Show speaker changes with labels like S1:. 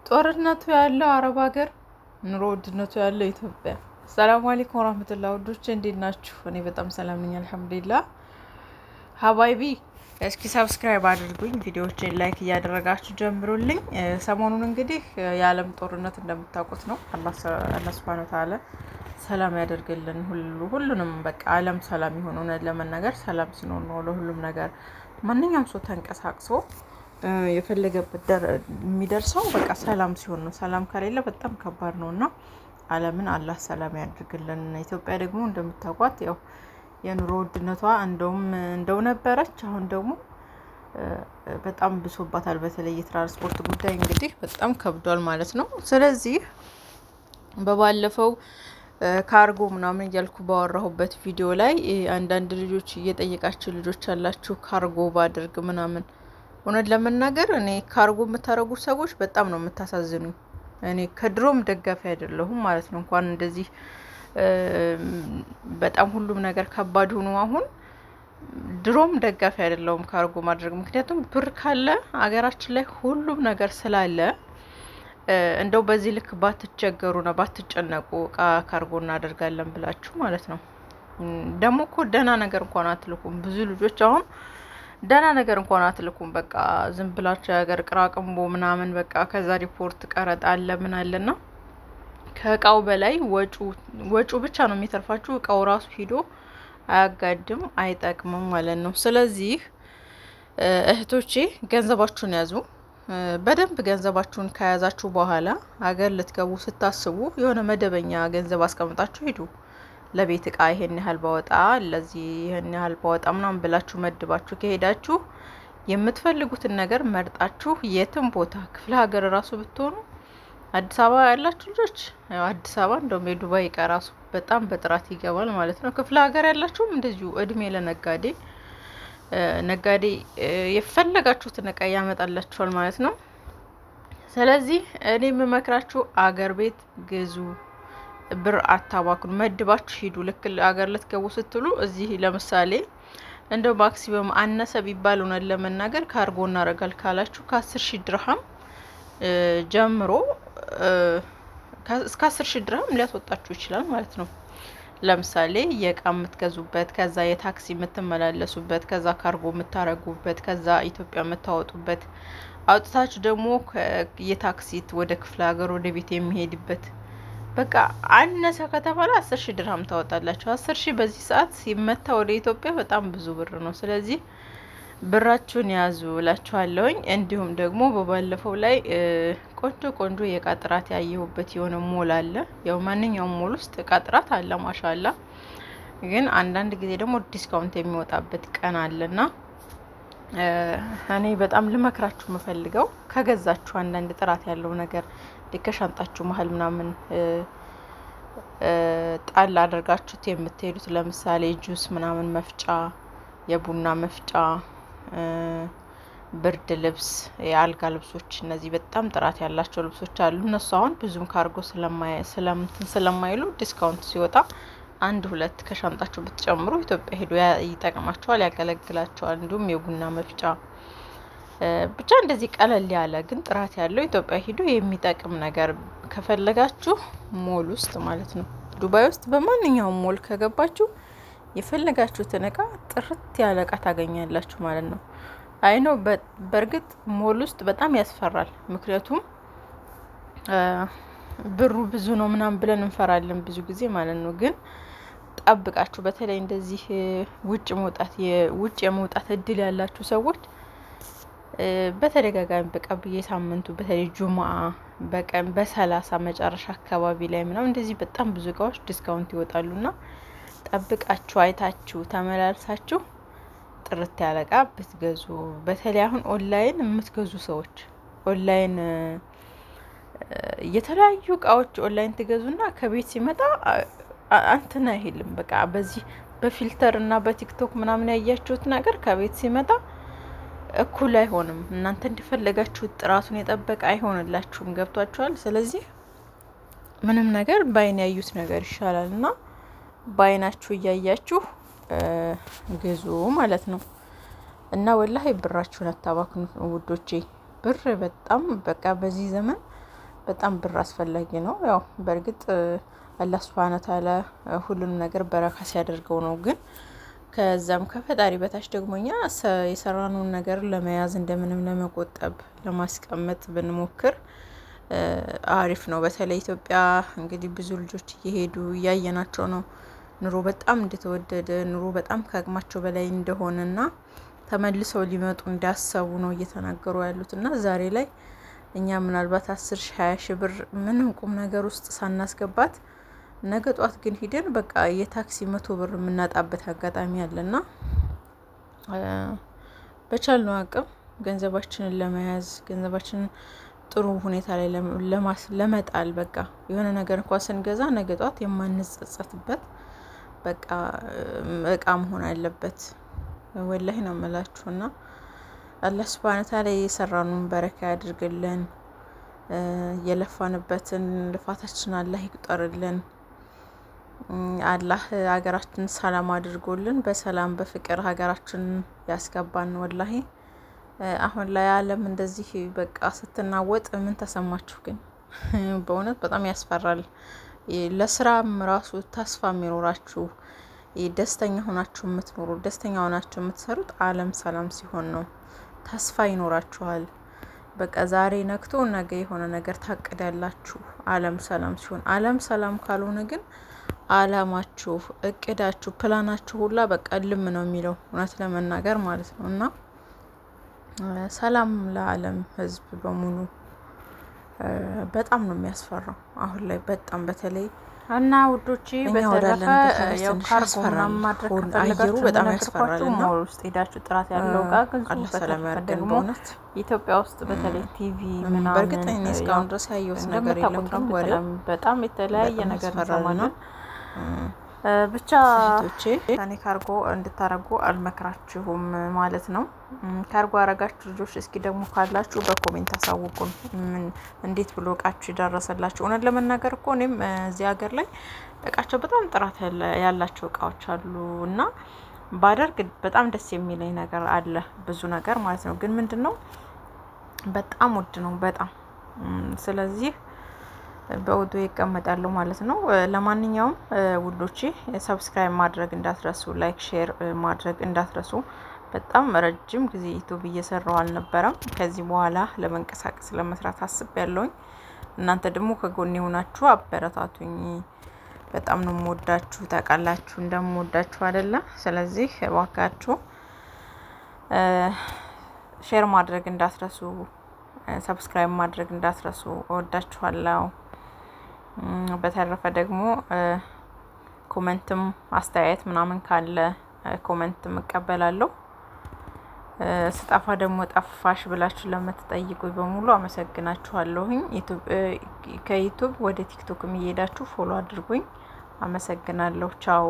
S1: ጦርነቱ ያለው አረብ ሀገር፣ ኑሮ ውድነቱ ያለው ኢትዮጵያ። ሰላም አለይኩም ወራህመቱላህ ውዶቼ፣ እንዴት ናችሁ? እኔ በጣም ሰላም ነኝ አልሐምዱሊላህ። ሀባይቢ እስኪ subscribe አድርጉኝ፣ ቪዲዮዎችን like እያደረጋችሁ ጀምሩልኝ። ሰሞኑን እንግዲህ የዓለም ጦርነት እንደምታውቁት ነው። አላህ ሱብሃነሁ ወተዓላ ሰላም ያደርግልን ሁሉንም፣ በቃ ዓለም ሰላም ይሁን። እውነት ለመናገር ሰላም ሲኖር ነው ለሁሉም ነገር ማንኛውም ሰው ተንቀሳቅሶ የፈለገበት የሚደርሰው በቃ ሰላም ሲሆን ነው። ሰላም ከሌለ በጣም ከባድ ነው እና ዓለምን አላህ ሰላም ያድርግልን። ኢትዮጵያ ደግሞ እንደምታውቋት ያው የኑሮ ውድነቷ እንደውም እንደው ነበረች፣ አሁን ደግሞ በጣም ብሶባታል። በተለይ የትራንስፖርት ጉዳይ እንግዲህ በጣም ከብዷል ማለት ነው። ስለዚህ በባለፈው ካርጎ ምናምን እያልኩ ባወራሁበት ቪዲዮ ላይ አንዳንድ ልጆች እየጠየቃችሁ ልጆች ያላችሁ ካርጎ ባድርግ ምናምን፣ እውነት ለመናገር እኔ ካርጎ የምታደርጉ ሰዎች በጣም ነው የምታሳዝኑኝ። እኔ ከድሮም ደጋፊ አይደለሁም ማለት ነው። እንኳን እንደዚህ በጣም ሁሉም ነገር ከባድ ሆኖ አሁን ድሮም ደጋፊ አይደለሁም ካርጎ ማድረግ። ምክንያቱም ብር ካለ አገራችን ላይ ሁሉም ነገር ስላለ እንደው በዚህ ልክ ባትቸገሩ ነው ባትጨነቁ፣ እቃ ካርጎ እናደርጋለን ብላችሁ ማለት ነው። ደግሞ እኮ ደህና ነገር እንኳን አትልኩም። ብዙ ልጆች አሁን ደህና ነገር እንኳን አትልኩም። በቃ ዝም ብላችሁ የሀገር ቅራቅንቦ ምናምን በቃ ከዛ ሪፖርት ቀረጥ አለ ምን አለና ከእቃው በላይ ወጩ ብቻ ነው የሚተርፋችሁ። እቃው ራሱ ሂዶ አያጋድም አይጠቅምም ማለት ነው። ስለዚህ እህቶቼ ገንዘባችሁን ያዙ በደንብ። ገንዘባችሁን ከያዛችሁ በኋላ ሀገር ልትገቡ ስታስቡ የሆነ መደበኛ ገንዘብ አስቀምጣችሁ ሂዱ። ለቤት እቃ ይሄን ያህል ባወጣ፣ ለዚህ ይሄን ያህል ባወጣ ምናምን ብላችሁ መድባችሁ ከሄዳችሁ የምትፈልጉትን ነገር መርጣችሁ የትም ቦታ ክፍለ ሀገር ራሱ ብትሆኑ፣ አዲስ አበባ ያላችሁ ልጆች አዲስ አበባ እንደውም የዱባይ እቃ ራሱ በጣም በጥራት ይገባል ማለት ነው። ክፍለ ሀገር ያላችሁም እንደዚሁ እድሜ ለነጋዴ፣ ነጋዴ የፈለጋችሁትን እቃ ያመጣላችኋል ማለት ነው። ስለዚህ እኔ የምመክራችሁ አገር ቤት ግዙ፣ ብር አታባክኑ፣ መድባችሁ ሂዱ። ልክ አገር ልትገቡ ስትሉ እዚህ ለምሳሌ እንደው maximum አነሰ ቢባል እውነት ለመናገር ካርጎ እናረጋል ካላችሁ ከ10,000 ድርሃም ጀምሮ እስከ 10,000 ድርሃም ሊያስወጣችሁ ይችላል ማለት ነው። ለምሳሌ የእቃ የምትገዙበት፣ ከዛ የታክሲ የምትመላለሱበት፣ ከዛ ካርጎ የምታረጉበት፣ ከዛ ኢትዮጵያ የምታወጡበት፣ አውጥታችሁ ደግሞ የታክሲ ወደ ክፍለ ሀገር ወደ ቤት የሚሄድበት፣ በቃ አነሰ ከተባለ 10,000 ድርሃም ታወጣላችሁ። 10,000 በዚህ ሰዓት ሲመታ ወደ ኢትዮጵያ በጣም ብዙ ብር ነው። ስለዚህ ብራችሁን ያዙ እላችኋለሁኝ። እንዲሁም ደግሞ በባለፈው ላይ ቆንጆ ቆንጆ የእቃ ጥራት ያየሁበት የሆነ ሞል አለ። ያው ማንኛውም ሞል ውስጥ እቃ ጥራት አለ ማሻላ። ግን አንዳንድ ጊዜ ደግሞ discount የሚወጣበት ቀን አለና እኔ በጣም ልመክራችሁ የምፈልገው ከገዛችሁ አንዳንድ ጥራት ያለው ነገር ከሻንጣችሁ መሀል ምናምን ጣል አድርጋችሁት የምትሄዱት ለምሳሌ ጁስ ምናምን መፍጫ፣ የቡና መፍጫ፣ ብርድ ልብስ፣ የአልጋ ልብሶች፣ እነዚህ በጣም ጥራት ያላቸው ልብሶች አሉ። እነሱ አሁን ብዙም ካርጎ ስለማይሉ discount ሲወጣ አንድ ሁለት ከሻንጣችሁ ብትጨምሩ ኢትዮጵያ ሄዶ ይጠቅማቸዋል፣ ያገለግላቸዋል። እንዲሁም የቡና መፍጫ ብቻ እንደዚህ ቀለል ያለ ግን ጥራት ያለው ኢትዮጵያ ሂዶ የሚጠቅም ነገር ከፈለጋችሁ ሞል ውስጥ ማለት ነው። ዱባይ ውስጥ በማንኛውም ሞል ከገባችሁ የፈለጋችሁትን እቃ ጥርት ያለ እቃ ታገኛላችሁ ማለት ነው። I know በእርግጥ ሞል ውስጥ በጣም ያስፈራል። ምክንያቱም ብሩ ብዙ ነው ምናምን ብለን እንፈራለን ብዙ ጊዜ ማለት ነው። ግን ጠብቃችሁ በተለይ እንደዚህ ውጭ የመውጣት እድል ያላችሁ ሰዎች በተደጋጋሚ በቃ በየሳምንቱ በተለይ ጁምአ በቀን በ30 መጨረሻ አካባቢ ላይ ምናምን እንደዚህ በጣም ብዙ እቃዎች discount ይወጣሉና ጠብቃችሁ አይታችሁ ተመላልሳችሁ ጥርት ያለ እቃ ብትገዙ። በተለይ አሁን ኦንላይን የምትገዙ ሰዎች ኦንላይን የተለያዩ እቃዎች ኦንላይን ትገዙና ከቤት ሲመጣ አንትን አይልም። በቃ በዚህ በ filter እና በቲክቶክ ምናምን ያያችሁት ነገር ከቤት ሲመጣ እኩል አይሆንም። እናንተ እንደፈለጋችሁት ጥራቱን የጠበቀ አይሆንላችሁም። ገብቷችኋል? ስለዚህ ምንም ነገር በአይን ያዩት ነገር ይሻላል እና በአይናችሁ እያያችሁ ግዙ ማለት ነው። እና ወላሂ ብራችሁን አታባክኑ ውዶቼ። ብር በጣም በቃ በዚህ ዘመን በጣም ብር አስፈላጊ ነው። ያው በእርግጥ አላህ ሱብሃነ ወተዓላ ሁሉንም ነገር በረካ ሲያደርገው ነው። ግን ከዛም ከፈጣሪ በታች ደግሞ እኛ የሰራነውን ነገር ለመያዝ እንደምንም ለመቆጠብ ለማስቀመጥ ብንሞክር አሪፍ ነው። በተለይ ኢትዮጵያ እንግዲህ ብዙ ልጆች እየሄዱ እያየናቸው ነው። ኑሮ በጣም እንደተወደደ፣ ኑሮ በጣም ከአቅማቸው በላይ እንደሆነና ተመልሰው ሊመጡ እንዳሰቡ ነው እየተናገሩ ያሉት። እና ዛሬ ላይ እኛ ምናልባት 10 ሺ 20 ሺ ብር ምንም ቁም ነገር ውስጥ ሳናስገባት ነገ ጧት ግን ሂደን በቃ የታክሲ 100 ብር የምናጣበት አጋጣሚ አለና በቻልነው አቅም ገንዘባችንን ለመያዝ፣ ገንዘባችንን ጥሩ ሁኔታ ላይ ለመጣል፣ በቃ የሆነ ነገር እንኳን ስንገዛ ነገ ጧት የማንጸጸትበት በቃ እቃ መሆን አለበት። ወላሂ ነው የምላችሁና አላህ ሱብሃነ ወተዓላ የሰራነውን በረካ ያድርግልን። የለፋንበትን ልፋታችን አላህ ይቁጠርልን። አላህ ሀገራችን ሰላም አድርጎልን በሰላም በፍቅር ሀገራችን ያስገባን። ወላሂ አሁን ላይ ዓለም እንደዚህ በቃ ስትናወጥ ምን ተሰማችሁ ግን? በእውነት በጣም ያስፈራል። ለስራም ራሱ ተስፋ የሚኖራችሁ፣ ደስተኛ ሆናችሁ የምትኖሩ፣ ደስተኛ ሆናችሁ የምትሰሩት ዓለም ሰላም ሲሆን ነው። ተስፋ ይኖራችኋል። በቃ ዛሬ ነግቶ ነገ የሆነ ነገር ታቅዳላችሁ። ዓለም ሰላም ሲሆን፣ ዓለም ሰላም ካልሆነ ግን አላማችሁ፣ እቅዳችሁ፣ ፕላናችሁ ሁላ በቃ ልም ነው የሚለው እውነት ለመናገር ማለት ነው። እና ሰላም ለዓለም ሕዝብ በሙሉ። በጣም ነው የሚያስፈራው አሁን ላይ በጣም በተለይ
S2: እና ውዶቼ
S1: እኛ
S2: በተረፈ
S1: ወዳለንበት ሀገር
S2: ያው
S1: ትንሽ
S2: ካርጎ
S1: ያስፈራል።
S2: ምናምን ማድረግ
S1: አየሩ
S2: ከፈለጋችሁ
S1: በጣም
S2: እንደነገርኳችሁ
S1: ያስፈራልና
S2: ሞል ውስጥ ሄዳችሁ ጥራት ያለው እቃ ግዙ።
S1: አላህ ሰላም
S2: በተረፈ
S1: ያድርገን
S2: ደግሞ
S1: በእውነት።
S2: ኢትዮጵያ ውስጥ በተለይ ቲቪ
S1: በእርግጥ
S2: ምናምን
S1: እኔ
S2: ያው
S1: እስካሁን ድረስ ያየሁት ነገር የለም፣
S2: እንደምታውቁት ነው።
S1: ግን ወሬው
S2: በጣም የተለያየ
S1: በጣም
S2: ነገር
S1: ያስፈራልና
S2: እንሰማለን። ብቻ
S1: እህቶቼ
S2: እኔ ካርጎ እንድታረጉ አልመክራችሁም ማለት ነው። ካርጎ አረጋችሁ ልጆች እስኪ ደግሞ ካላችሁ በ comment አሳውቁን። ምን እንዴት ብሎ እቃችሁ የደረሰላችሁ? እውነት ለመናገር እኮ እኔም እዚህ ሀገር ላይ እቃቸው በጣም ጥራት ያላቸው እቃዎች አሉ እና ባደርግ በጣም ደስ የሚለኝ ነገር አለ፣ ብዙ ነገር ማለት ነው። ግን ምንድን ነው፣ በጣም ውድ ነው በጣም። ስለዚህ በውዱ ይቀመጣሉ ማለት ነው። ለማንኛውም ውዶቼ subscribe ማድረግ እንዳትረሱ፣ like share ማድረግ እንዳትረሱ። በጣም ረጅም ጊዜ YouTube እየሰራው አልነበረም። ከዚህ በኋላ ለመንቀሳቀስ ለመስራት አስቤያለሁኝ። እናንተ ደግሞ ከጎኔ ሆናችሁ አበረታቱኝ። በጣም ነው የምወዳችሁ፣ ታውቃላችሁ እንደምወዳችሁ አይደለ? ስለዚህ እባካችሁ share ማድረግ እንዳትረሱ፣ subscribe ማድረግ እንዳትረሱ። እወዳችኋለሁ። በተረፈ ደግሞ comment ም አስተያየት ምናምን ካለ comment ም እቀበላለሁ። ስጠፋ ደግሞ ጠፋሽ ብላችሁ ለምትጠይቁኝ በሙሉ አመሰግናችኋለሁኝ። ከ YouTube ወደ TikTok ም እየሄዳችሁ follow አድርጉኝ። አመሰግናለሁ። ቻው።